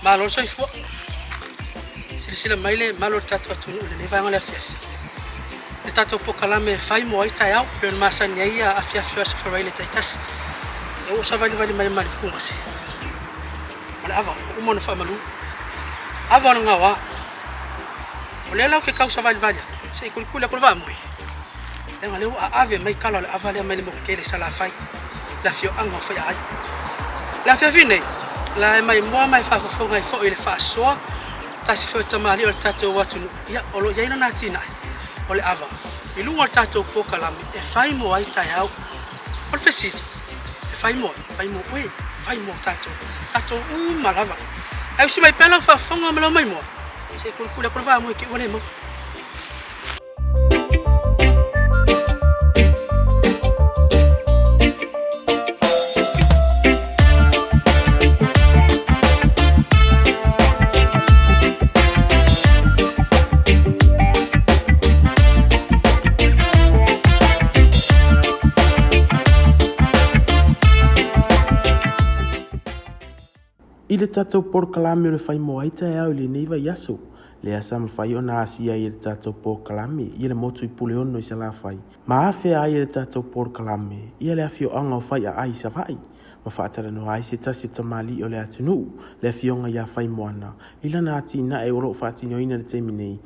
Malo le soifua. Silasila mai le mamalu o le tatou atunuu i lenei vaega o le afiafi. Le tatou polokalame e fai mo ai taeao e pei ona masani ai afiafi o Aso Faraile taitasi. Lea ua ou savalivali mai ma le pugase ma le ava ua uma ona faamalu. Ava o le gaoa. O lea la ou te tau savalivali atu se i kulikuli atu le vaamoe leaga o lea ua aave mai kala o le ava lea mai le motu tele i Salafai, le afioaga o Faiaai. I le afiafi nei, la e maimoa ma e faafofoga ai foi i le faasoa tasi foi o tamalii o le tatou atunuu, ia o lo o i ai lana atinae o le ava i luga o le tatou polokalame e fai mo ai taeao. O le fesili, e fai mo ai? Fai mo oe, fai mo tatou, tatou uma lava. Ae usi mai pea lau faafofoga ma lau maimoa, se i kulikuli atu le vamoe te i ua le maua. I le tatou polokalame o le fai moa ai taeao i lenei vaiaso, lea sa mafai ona asia ai e le tatou polokalame ia le motu i Puleono i Salafai, ma afea ai e le tatou polokalame ia le afioaga o Faiaai i Savaii, ma faatalanoa ai se tasi o tamalii o le atunuu, le afioga ia Faimoana, i lana atinae o lo o faatinoina i le taimi nei,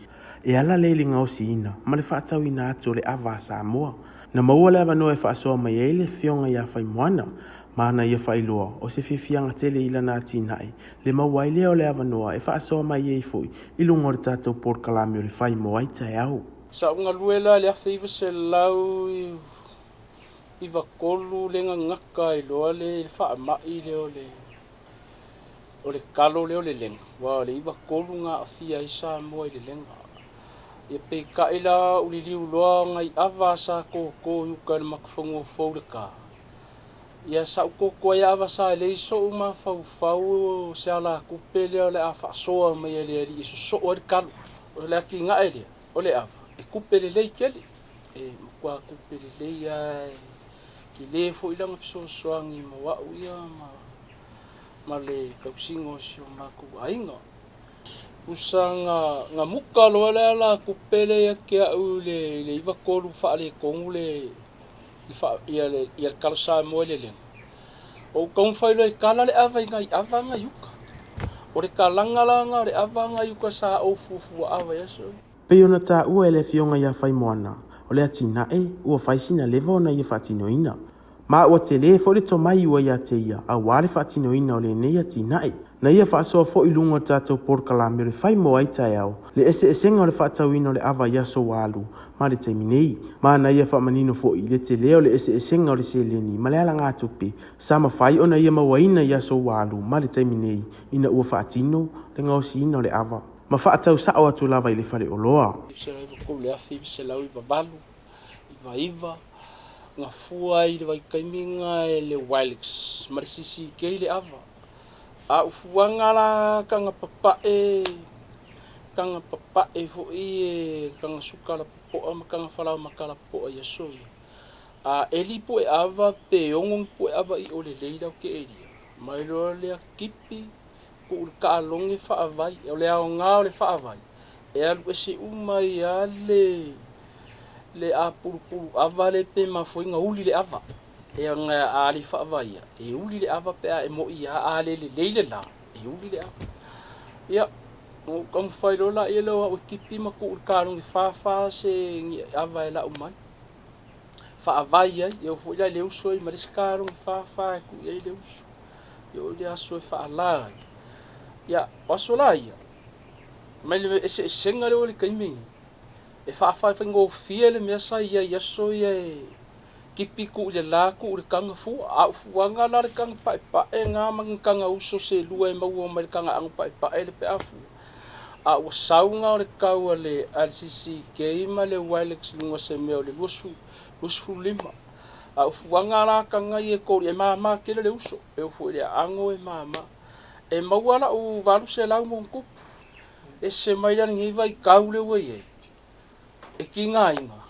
e ala lea i le gaosiina ma le faatauina atu o le ava a Samoa. Na maua le avanoa e faasoa mai ai le afioga ia Faimoana, ma ana ia faailoa o se fiafiaga tele i lana atinae, le maua ai lea o le avanoa e faasoa mai ai foi i luga o le tatou polokalame o le Fai Mo Ai Taeao. Sa ou galue la i le 1993 le gagaka ai loa le faamai lea o le O le kalo lea o le lega, aua o le 93 na aafia ai Samoa i le lega. Ia peitai la u liliu loa nai ava sa koko i uka i le matafanua fou le ka. Ia sa u koko ai ava sa lei so'u mafaufau o se alatupe lea o le a faasoa mai e le alii e sosoo ai le kalo. O le atinae lea o le ava e tupe lelei tele, e matua tupe lelei lava e tele foi lana fesoasoani mo au ia ma ma le tausiga o si o matou aiga. Usa na, na muka loa le alatupe lea ia te au i le, i le 93 faaletonu le, le faa, ia le, ia le kalo Samoa i le lega. Ou taumafai loa e kala le ava i nai ava na i uka. O le kalaga la na o le ava na i uka sa ou fuafua ava i aso ia. Pei ona taua e le Afioga ia Faimoana, o le atinae ua fai sina leva ona ia faatinoina. Ma ua tele foi le tomai ua ia te ia aua le faatinoina o lenei atinae. Na ia faasoa foi i luga o le tatou polokalame o le fai moa ai taeao, le eseesega o le faatauina o le ava i aso ua alu ma le taimi nei. Ma na ia faamanino foi le tele o le eseesega o le seleni ma le alagatupe sa mafai ona ia mauaina i aso ua alu ma le taimi nei ina ua faatino le gaosiina o le ava ma faatau sao atu lava i le faleoloa. 1998, 99, Na fua ai i le vaitaimi na e le Wilex ma le CCK le ava. A o fuaga la taga papae, taga papae foi e taga suka lapopoa ma taga falaoamata lapopoa i aso ia. A eli pue ava pe ono ni pue ava i'o lelei lau te elia, mai loa lea tipi tuu le taaloge faavai. O le aoga o le faavai, e alu ese uma ai lava le le apulupulu ava le pe mafua ai ona uli le ava. E aga a le faavaia, e uli le ava pe a e moi lava, a le lelei le la, e uli le ava. Ia, na ou taumafai loa laia lea o au e tipi ma tuu i le kalogi fa fa se ava e lau mai, faavai ai, e oo foi la i le uso ai ma le isi kalogi fa fa e tuu i ai le uso. E oo i le aso e faala ai. Ia, o aso la ia, mai le eseesega lea ua i le taimi lenei, E faafaigofie le mea sa i ai i aso ia e tipi tuu i le la tuu i le taga fua. A o fuaga la le taga paepae na ma ni taga uso se lua e maua mai le taga aano paepae le pe a fua. A ua sau na o le tau a le LCCK ma le Wilex i luga o se mea o le 25. A o fuaga la taga ia e tolu e mama tele le uso. E oo foi i le aano e mama. E maua lau 800 ma ono tupu. Ese mai la lenei vaitau lea ua i ai, e tigaina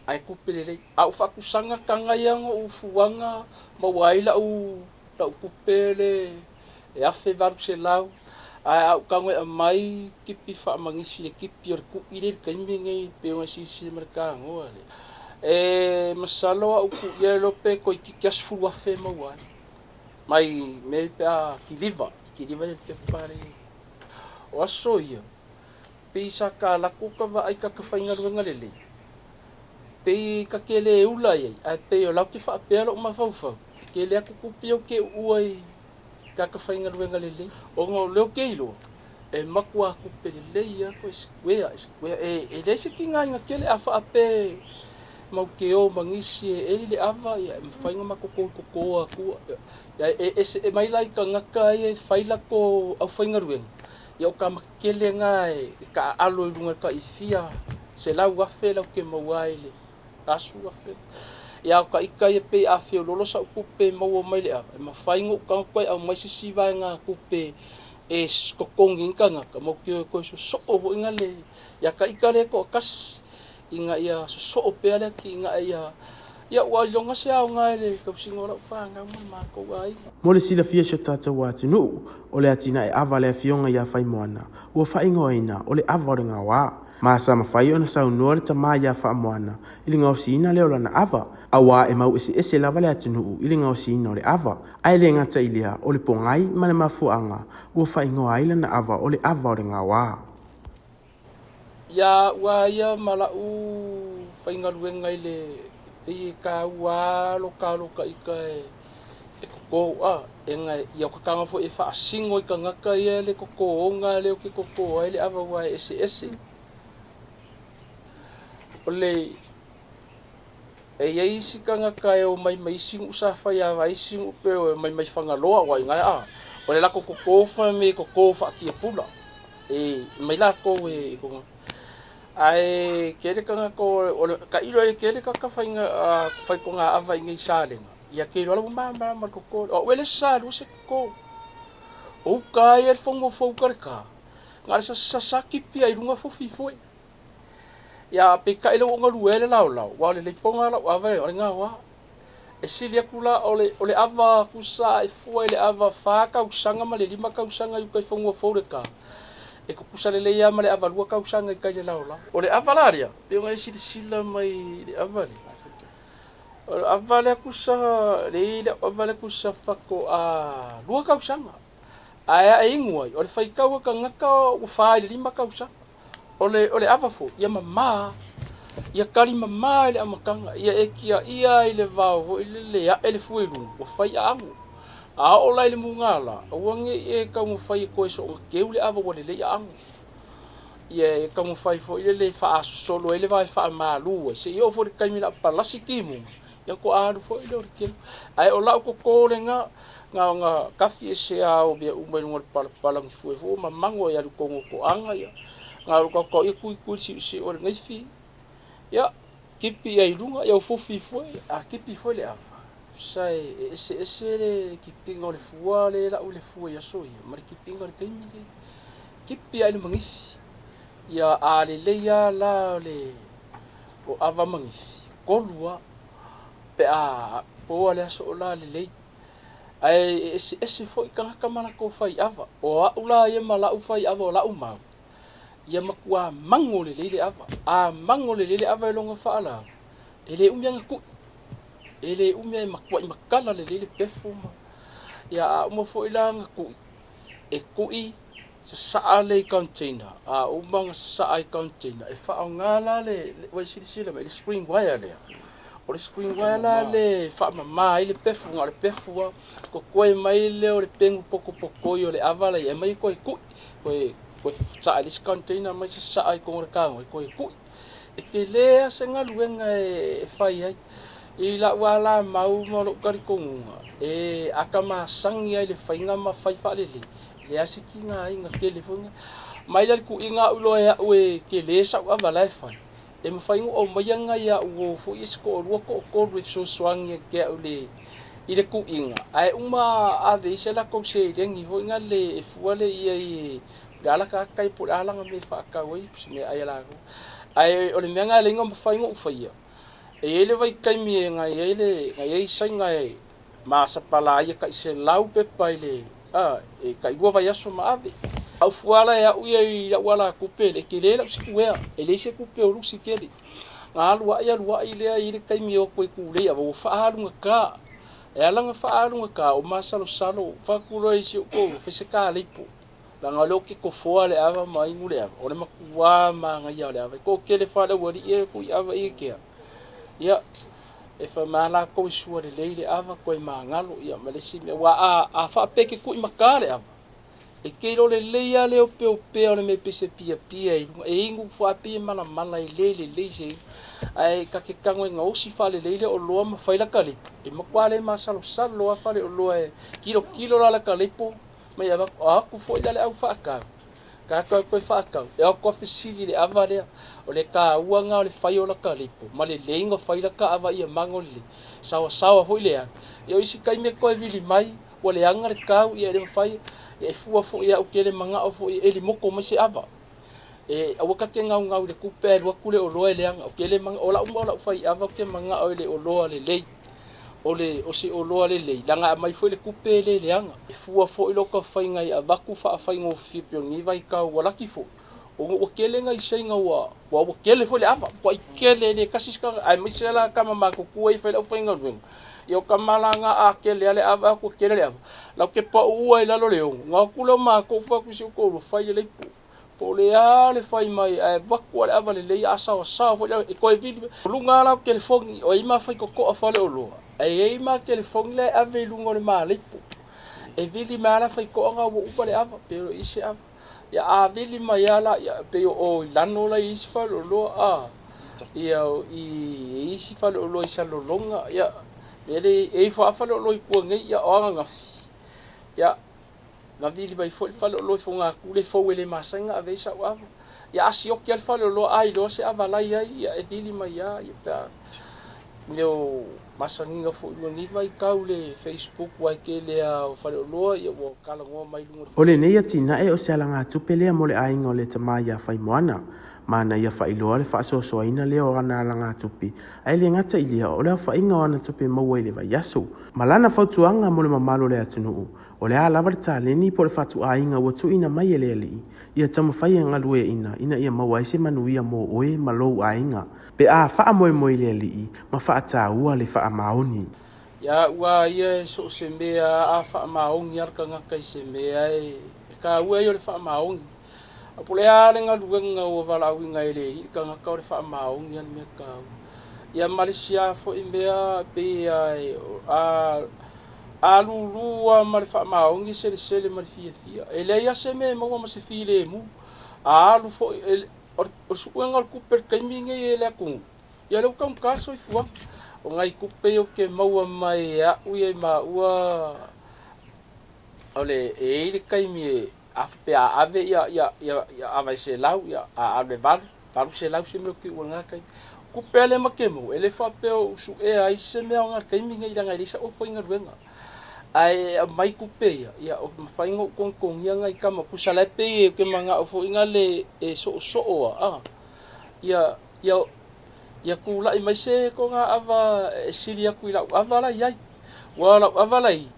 ae tupe lelei. A o faatusaga taga ia na ou fuaga maua ai lau lau tupe le e 1800. Ae a ou tago e aumai kipi faamagifi le kipi o le ku'i lea i le taimi lenei pei ona e silasila mai i le tagoa lea. E masalo a ou ku'ia e iloa pe toeitiiti lava 10,000 e maua ai mai mea ia pe a kiliva, kiliva le pepa lea. O aso ia, pei sa ta alu atu ta vaai tagata faigaluega lelei, pei ta te le ula i ai, ae pei o la ou te faapea lou mafaufau, e tele atu tupe ia ou te uua i tagata faigaluega lelei, ona o lea ou te iloa, e matua tupe lelei lava toe square, square, e leai se tigaina tele a faapea matou te o ma nisi e eli le ava, ia e mafai ona matou toto atua. E ese mai la i tagata ia e fai latou aufaigaluega, ia o tama tetele na e taaalo i luga i le tai fia 100,000 latou te maua ai i le aso afe. Ia a o ita ia pei a feoloolo sau tupe e maua mai le ava, e mafai ona ou tago toe aumai se isi vaegatupe e totogi ai tagata matou te o e toe sosoo foi na le ia ita lea e toatasi ina ia sosoo pea le atinae ia ia ua iloga se aoga i le tausiga o lau fanau ma le matou aiga. Mo le silafia e si o tatou atunuu, o le atinae ava a le Afioga ia Faimoana, ua faaigoaina o le ava o le gaoa. Ma sa mafai ona saunoa le tama ia Faamoana i le gaosiina lea o lana ava, auā e mau eseese lava le atunuu i le gaosiina o le ava. Ae le gata i lea, o le pogai ma le mafuaaga ua faaigoa ai lana ava o le ava o le gaoa. Ia au lava ia ma lau faigaluega i le pei e taua lava lo ta alo ita e toto a e na ia o tataga foi e faasino i tagata ia le totoga lea ou te toto ai le ava aua e eseese. O le e i ai isi tagata e omai mai isi nuu sa fai ava isi nuu pe o omai mai Fagaloa aua i ina a o le latou toto fai mai e toto faatiapula e mai latou e ae tele tagata o le tailo e tele tagata faiga faitoga ava i inei i Salega ia te iloa la ua malamalama i le toto o au e le sa lua se toto o uta ia le fanua fou uta le ta na o le sasasa tipi ai luga fofi foi. Ia peitai lea ua ou galue ai le laolao, aua o le leipoga lau ava o le gaoa. E sili atu la o le, o le ava tusa e fua i le ava 4 tausaga ma le 5 tausaga i uta i fanua fou le ta, e tutusa lelei lava ma le ava 2 tausaga i tai le laolao. O le ava la lea, pei ona e silasila mai i le ava lea, o le ava lea tusa, le lau ava lea tusa faatoa 2 tausaga. Ae a e inu ai, o le faitau a tagata ua 4 i le 5 tausaga. O le ava foi, ia mamā, ia tali mamā i le amataga, ia e tiaia i le vao foi lele ae le fua i luga, ua fai aano. A oo la i le mugala, aua ne i e taumafai e toe soona teu le ava ua lelei aano. Ia e taumafai foi lele e faasosolo ai le va e faamalu ai, seia oo foi i le taimi o le a palasi timuga, ia toa alu foi lea o le teu. Ae o lau toto lena, na ona tafi ese lava o mea uma i luga o le palapala gifua foi ua mamago e alu i totonu o toaga ia. Na o le taotao ia tui tui siusio o le gaifi, ia tipi ai i luga, ia ufufi foi, a tipi foi le ava, sa e eseese le tipiga o le fua lea e lau i le fua i aso ia, ma le tipiga o le taimi lenei. Tipi lava i le magifi. Ia a lelei lava la le o ava magifi, tolu lava, pe a po le aso o la lelei. Ae e eseese foi tagata ma latou faiava. O au la ia ma lau faiava o lau mau, ia matua mago lelei le ava. A mago lelei le ava i lona faalau, e le umi aga tui. E le umi e matuai matala lelei le pefu ma. Ia a uma foi la ona tui, e tui sasaa lea i container. A uma ona sasaa i container, e faaaoga la le, ua e silasila mai, le spring wire lea. O le spring wire la le faamama ai le pefu, na o le pefu lava. Totoe mai lea o le pegu potopotoi o le ava la i ai, aumai toe tui. Toe toe saa i le isi container mai sasaa i totonu o le tago, toe tui. E tele lava se galuega e fai ai. I lau lava la mau ma lou talitonuga, e a ta masani ai i le faiga ma fai faalelei, leai se tigaina tele foi. Mai la le tuiga au iloa e au e tele sau ava la e fai, e mafai ona ou aumaia nai au uo foi ia se toalua toatolu e fesoasoani ia te au i le tuiga, ae uma ave i ai se latou seleni foi na le e fua lea i ai le a la tagata po o le a lana mea e faatau ai se meaai a latou. Ae o le mea lena e ala ai ona mafai ona ou faia, e i ai le vaitaimi e na i ai le na i ai saina e masapala ai e tai 100 pepa i le e tai 2 vaiaso ma ave. Au fua la e au ia i lau alakupe le tele lau sikuea e leai se kupe o lusi tele. Na alu ai alu ai lea i le taimi e o atu ai tulei ava ua faaalugata. E ala ona faaalugata o masalosalo fatu loa i si ou toalua fai se ta leipo. Leaga o lea ou te tofoa le ava ma inu le ava o le matua manaia o le ava. E toatele faale-aualii e o atu i ava ia kea. Ia e fai mai lava latou e sua lelei le ava toe magalo ia ma le isi mea. Aua a faapea e te tuimata le ava, E te iloa lelei lava le opeopea o le mea pei se piapia i luga, e inu faapei e malamala, e le lelei se inu. Ae ta te tago e gaosi faalelei le oloa ma fai lata leipo, e matua le masalosalo lava faleoloa e tilotilo la lata leipo ma ia avatu. O atu foi la le au faatau, tagata toe faatau, e o atu lava fesili i le ava lea. O le taua lena o le fai o lata leipo ma lelei ona fai lata ava ia mago lelei, saoasaoa foi le alu. Ia o isi taimi e toe vili mai, Ua leaga le tau, ia e le mafai, ia e fua foi ia au tele manao foi e limoko mai se ava. E aua ta te gaugau i le tupe ae alu atu le oloa e leaga. Ou te le manao, o lau o lau fai ava ou te manao i le oloa lelei. O le o se oloa lelei, leaga a aumai foi le tupe e le leaga. E fua foi lota faiga i avatu faafaigofie pei o lenei vaitau ua laki foi, ona ua tele nai Saina ua ua tele foi le ava, matuai tele e le tasi se tagata aemaise la tama matutua ia e fai le aufaigaluega. Ia o tama la na a tele lava le ava ae o atu e tele le ava, latou te paua ai i lalo o le ono, ona o atu lea o matou fai atu i si ou toalua, fai lelei po po o le a le fai mai ae avatu lava le ava lelei a saoasaoa foi le ava e toe vili mai. O luga lava la o telefoni, o i ai ma faitotoa faleoloa, ae i ai ma telefoni la e ave i luga o le maleipo. E vili mai lava la faitotoa na ua uma le ava, pe le o i ai se ava. Ia a vili mai lava la, ia pei o i Lano la i isi faleoloa a, ia i isi faleoloa i Salelologa, ia e le e ifo lava faleoloa i tua nei, ia o Ananafi, ia na vili mai foi le faleoloa i Fogatuli e fou e le masani ona ave ai sau ava. Ia a sioki lava le faleoloa a iloa se ava la e i ai, ia e vili mai lava, ia pe a mea o masaniga foi i lenei vaitau le Facebook aua e tele lava o faleoloa ia ua talanoa mai i luga o le O lenei Facebook. atinae o se alagatupe lea mo le aiga o le tama ia Faimoana, ma na ia faailoa le faasoasoaina lea o ana alagatupe, ae le gata i lea, o le aofaiga o ana tupe maua i le vaiaso. Ma lana fautuaga mo le mamalu o le atunuu, o le a lava le taleni po o le fatuaiga ua tuuina mai e le Alii, ia taumafai e galueaiina ina ia maua ai se manuia mo oe ma lou aiga, pe a faamoemoe i le Alii ma faataua le faamaoni. Ia au a ia e so o se mea a faamaoni a le tagata i se mea e taua ia o le faamaoni. A po o le a le galuega ua valaauina e le Alii le tagata o le faamaoni a le mea taua. Ia ma le isi a foi mea e pei a A lulu lava ma le faamaoni e selesele ma le fiafia. E leai lava se mea e maua ma se filemu. A alu foi, o le suega o le tupe i le taimi lenei e le atunuu, ia lea ua taugata le soifuaga. O nai tupe ia ou te maua mai e au ia i maua, o le, e i ai le taimi e, a faapea a ave ia ava e $100, ia a alu e valu, $800 se mea ou te uua i lena taimi. O tupe lava lea ma te maua, e le faapea o ou suea ai se mea aoga i le taimi lenei leaga e leai sau aufaigaluega. Ae aumai tupe ia, ia e mafai ona ou togitogia nai tama tusa la e pei ou te manao foi lea e soosoo lava ia ia ia tulai mai se toga ava e sili atu i lau ava la e i ai. Aua o lau ava la e i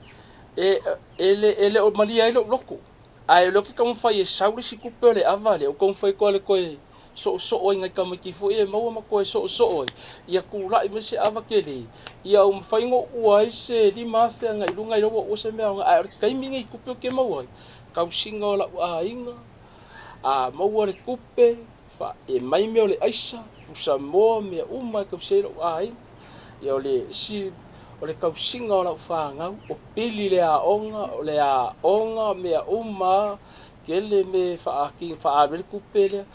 ai, e le o malie ai lou loto. Ae o lea ou te taumafai e sau le isi tupe o le ava lea, ou taumafai atu lava e toe soosoo ai nai tamaiti foi ia e maua ma toe soosoo ai, ia tulai mai se ava tele, ia ua mafai ona uua ai se $5,000 agai i luga, ai loa ua uua se mea aoga. Ae o le taimi lenei i tupe ou te maua ai, tausiga o lau aiga, a maua le tupe, e mai mea o le aisa, pusamoa, mea uma e tausi ai lou aiga. Ia o le isi o le tausiga o lau fanau, o pili le aoga, o le aoga, mea uma, tele mea e faaalu ai le tupe lea.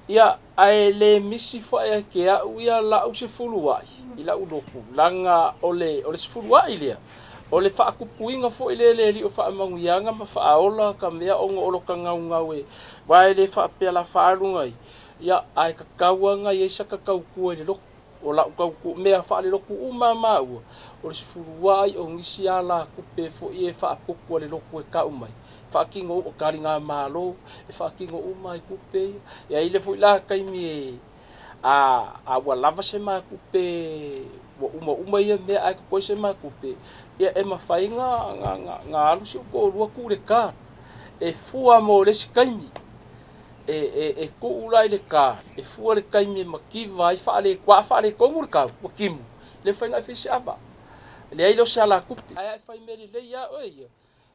Ia, ae le misi foi ia te au ia lau sefuluai i lau lotu, leaga o le sefuluai lea, o le faatupuina foi lea e le Alii o faamanuiaga ma faaola ka mea ona o lota gaugau e, aua e le faapea la faaaluga ai, ia, ae tatau lava ona i ai sata tautua i le lotu. O lau tautua, mea faalelotu uma a maua, o le sefuluai, o nisi alatupe foi e faaputu a le lotu e tau mai, faatino uma, taligamalo, e faatino uma ai tupe ia. E i ai le foi la taimi e, a ua lava se ma tupe, ua uma uma ia mea ae totoe se ma tupe, ia e mafai ona alu si ou toalua tuu i le card. E fua mo le isi taimi, e tuu la i le ka, e fua le taimi e mativa ai faaletoa, a faaletonu le kau, ua timu, e le mafai ona e fai se ava. E leai lea o se alatupe. Ae a e fai mea lelei lava oe ia,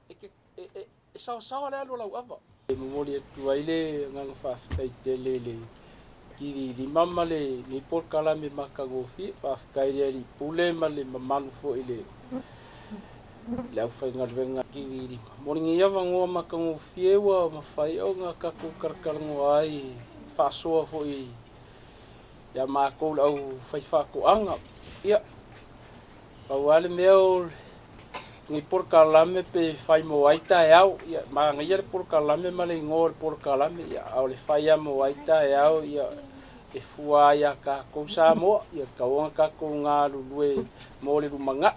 e te, e saosaoa le alu o lau ava. E momoli atu ai le agaga faafetai tele i le Kivi lima ma lenei polokalame matagofie. Faafetai i le Alii Pule ma le mamalu foi i le aufaigaluega Kivi lima. Mo lenei avanoa matagofie ua mafai ona tatou talatalanoa ai faasoa foi ia matou le aufaifaatoaga. Ia, pau lava le mea o lenei polokalame pe fai mo ai taeao, ia manaia le polokalame ma le igoa o le polokalame, ia a o le fai lava mo ai taeao, ia e fua ai ia tatou Samoa, ia tatau ona tatou galulue mo le lumanai,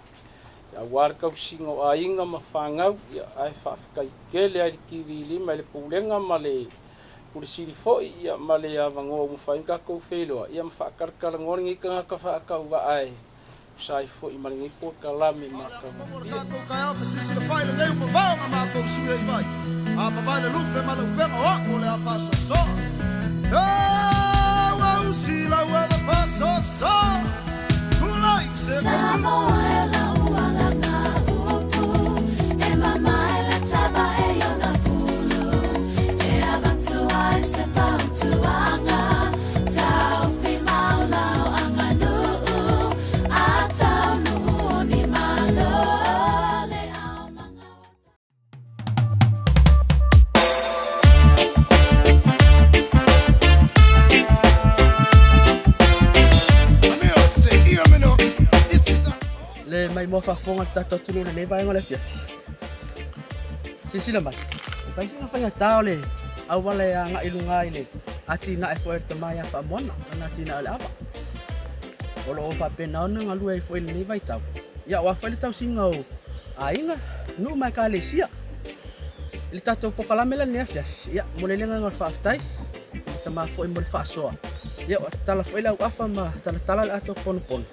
aua le tausiga o aiga ma fanau, ia ae faafetai tele lava i le TV 5 i le Pulega ma le Pule Sili foi, ia ma le avanoa ua mafai ona tatou feiloai, ia ma faatalatalanoa lenei tagata faatauvaa e tusa ai foi ma lenei polokalame matagofie. Tatou taeao fesisi le fai lenei ua vavao na matou sui ai vai a vavae le lupe ma le upega o a'u o le a faasoasoa e ua usi lau ava faasoasoa tulai se Samoa e lau alaga upu e mamae le taba e iona fulu e avatu ai se fautuaga taufi mau lau aganuu a taunuu o ni malo le au magawa. Le maimoa faafofoga le tatou atunuu i lenei vaega o le afiafi. Silasila mai, e fai sina faigata o le auala e agai i luga i le atinae foi a le tama ia Faamoana, lana atinae o le ava. O lo o faapena ona galue ai foi i lenei vaitau. Ia, aua foi le tausiga o aiga, nuu ma ekalesia. I le tatou polokalame la i lenei afiafi, ia, momoli ai le agaga o le faafetai i le tama foi mo le faasoa. Ia, ua tatala foi le auafa ma talatala le atoa ponopono.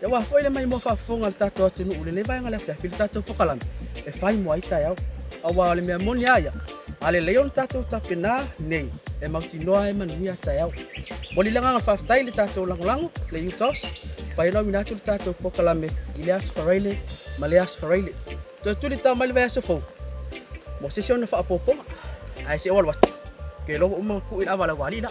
Ia, aua foi le maimoa faafofoga a le tatou atunuu i lenei vaega o le afiafi i le tatou polokalame e fai mo ai taeao. Aua o le mea moni lava ia, a lelei ona tatou tapena nei, e mautinoa e manuia taeao. Momoli le agaga o le faafetai i le tatou lagolago, le UTOS, fai ona auina atu le tatou polokalame i le Aso Faraile ma le Aso Faraile. Toe tuli tau mai le vaiaso fou mo se isi ona faaopoopoga. Ae se i ou alu atu, ke loa ua uma ona tuu i le ava a le aualii la.